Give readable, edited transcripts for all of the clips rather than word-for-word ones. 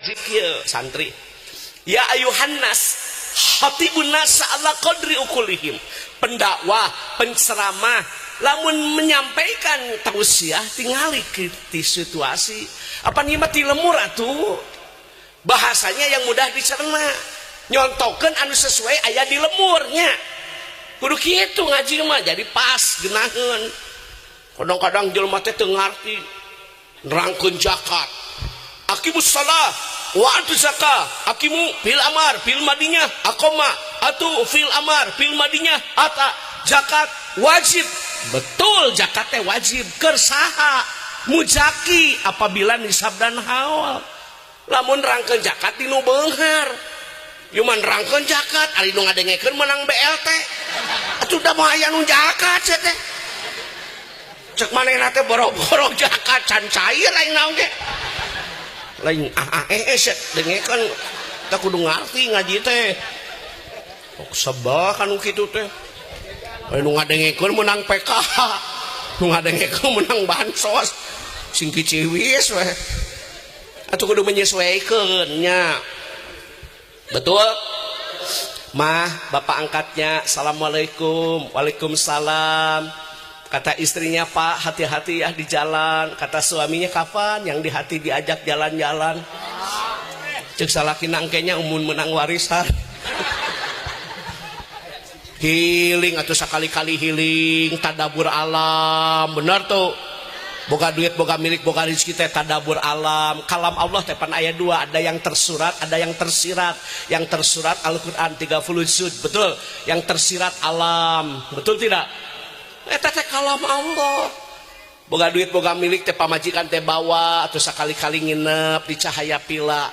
Kieu santri. Ya ayuhan nas khatibun nas ala qadri uqulihim. Pendakwah, penceramah lamun menyampaikan tausiah tingali di situasi. Apa nih mah ti lemur atuh. Bahasanya yang mudah dicerna. Nyontokeun anu sesuai aya di lemurnya. Kudu kitu ngaji mah jadi pas geunaheun. Kadang-kadang jelema teh teu ngarti nerangkeun zakat. Aqimus shalah wa atu zakah, aqimu fil amar fil madinah aqama atu fil amar fil madinah ata zakat wajib. Betul zakat teh wajib keur saha? Muzaki apabila nisab dan haul. Lamun nerangkeun zakat di nu beunghar. Ieu mah nerangkeun zakat ari nu ngadengekeun menang BLT. Atuh da moal aya nu zakat sia teh. Cek manehna teh boro-boro zakat can cair aing naon ge. Lain ah eh dengekeun teh kudu ngarti ngaji teh. Sok sebel kan kitu teh. Nu ngadengekeun menang PKH, nu ngadengekeun menang bansos. Sing kiciwis we. Atuh kudu menyesuaikan nya. Betul? Mah, bapak angkatnya, assalamualaikum, waalaikumsalam. Kata istrinya, Pak, hati-hati ya di jalan. Kata suaminya, kapan yang di hati diajak jalan-jalan? Cek salaki nangkenya umun menang warisan. Healing atau sekali-kali healing, tadabur alam, benar tuh. Boga duit, boga milik, boga rezeki teh tadabur alam. Kalam Allah teh pan aya dua, ada yang tersurat, ada yang tersirat. Yang tersurat Al-Qur'an 30 juz, betul. Yang tersirat alam, betul tidak? Eta teh kalam Allah. Boga duit, boga milik teh pamajikan teh bawa atau sekali-kali nginep di Cahaya Pila.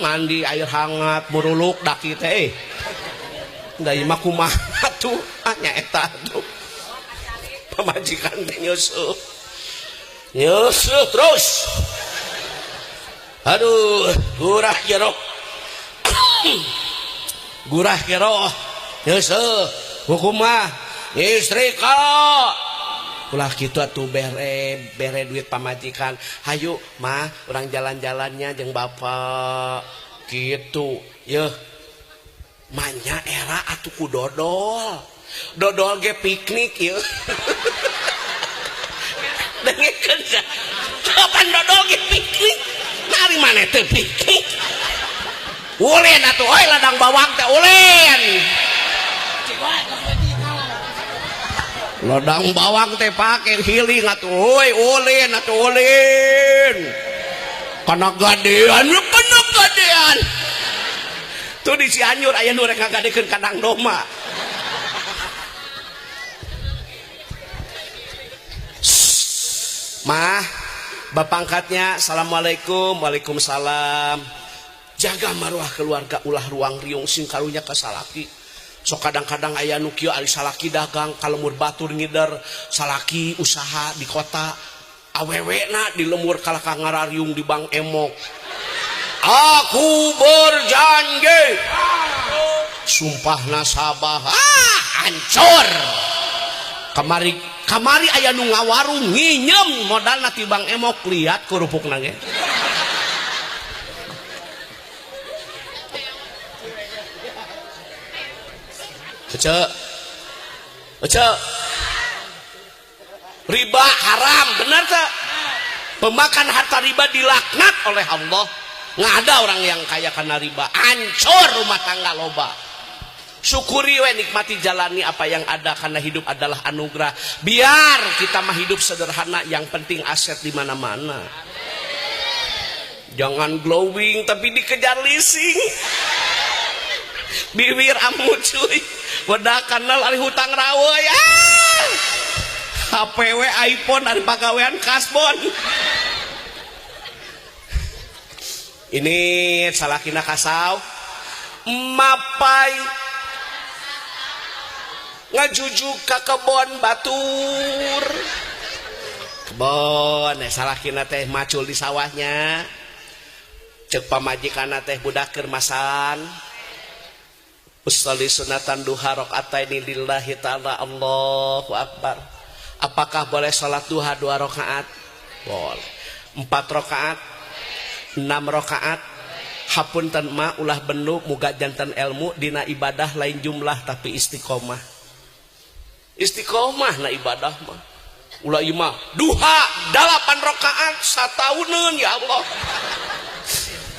Mandi air hangat, muruluk daki teh. Da ieu mah kumaha tuh? Ah nya eta tuh. Pamajikan teh nyusuh. Nyusuh terus. Aduh, gurah jero. Gurah jero. Nyusuh. Hukumah istri ka. Ulah kitu atuh bere bere duit pamajikan. Hayu mah urang jalan-jalannya jeung bapak. Kitu. Yeuh. Manya era atuh ku dodol. Dodol ge piknik yeuh. Dengekeun sia. Kapan dodol ge piknik? Nari maneh teu piknik? Ulin atuh euy ladang bawang teh ulin. Ladang bawang teh pake healing atuh euy ulin atuh ulin. Kana gadean, kana gadean. Tuh di Cianjur aya nu rek ngagadekeun kandang domba. Mah, bapak angkatnya, assalamualaikum, waalaikumsalam. Jaga maruah keluarga, ulah ruang riung sing karunya ka salaki. Sok kadang-kadang aya nu kieu ari salaki dagang ka lemur batur ngider, salaki usaha di kota, awewena di lemur kalah ka ngarariung di Bank Emok. Aku berjanji, sumpah nasabah, ah, hancur. Kamari kamari aya nu ngawarung nginyem modalna ti Bank Emok, lihat kerupukna ge. Ece, ece, riba haram, benar tak? Pemakan harta riba dilaknat oleh Allah. Nggak ada orang yang kaya karena riba. Hancur rumah tangga loba. Syukuri we, nikmati, jalani apa yang ada karena hidup adalah anugerah. Biar kita mah hidup sederhana, yang penting aset di mana-mana. Jangan glowing tapi dikejar leasing. Bibir amu cuy. Wedak kanal ari hutang rawe ya. HPW iPhone ari pagawean kasbon. Ini salakina kasau mapai ngajujuk ka kebon batur. Kebon salakina teh macul di sawahnya. Cek pamajikanna teh budak keur masan. Usolli sunatan duha rakaataini lillahi ta'ala. Allahu akbar. Apakah boleh sholat duha 2 rakaat? Boleh. 4 rakaat? 6 rakaat. Hapunten ma, ulah bendu, muga janten ilmu. Dina ibadah lain jumlah, tapi istiqomah. Istiqomah na ibadah mah. Ulah ieu mah duha 8 rakaat satauneun. Ya Allah,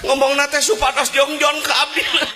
ngomong teh supados jongjon ke abdi.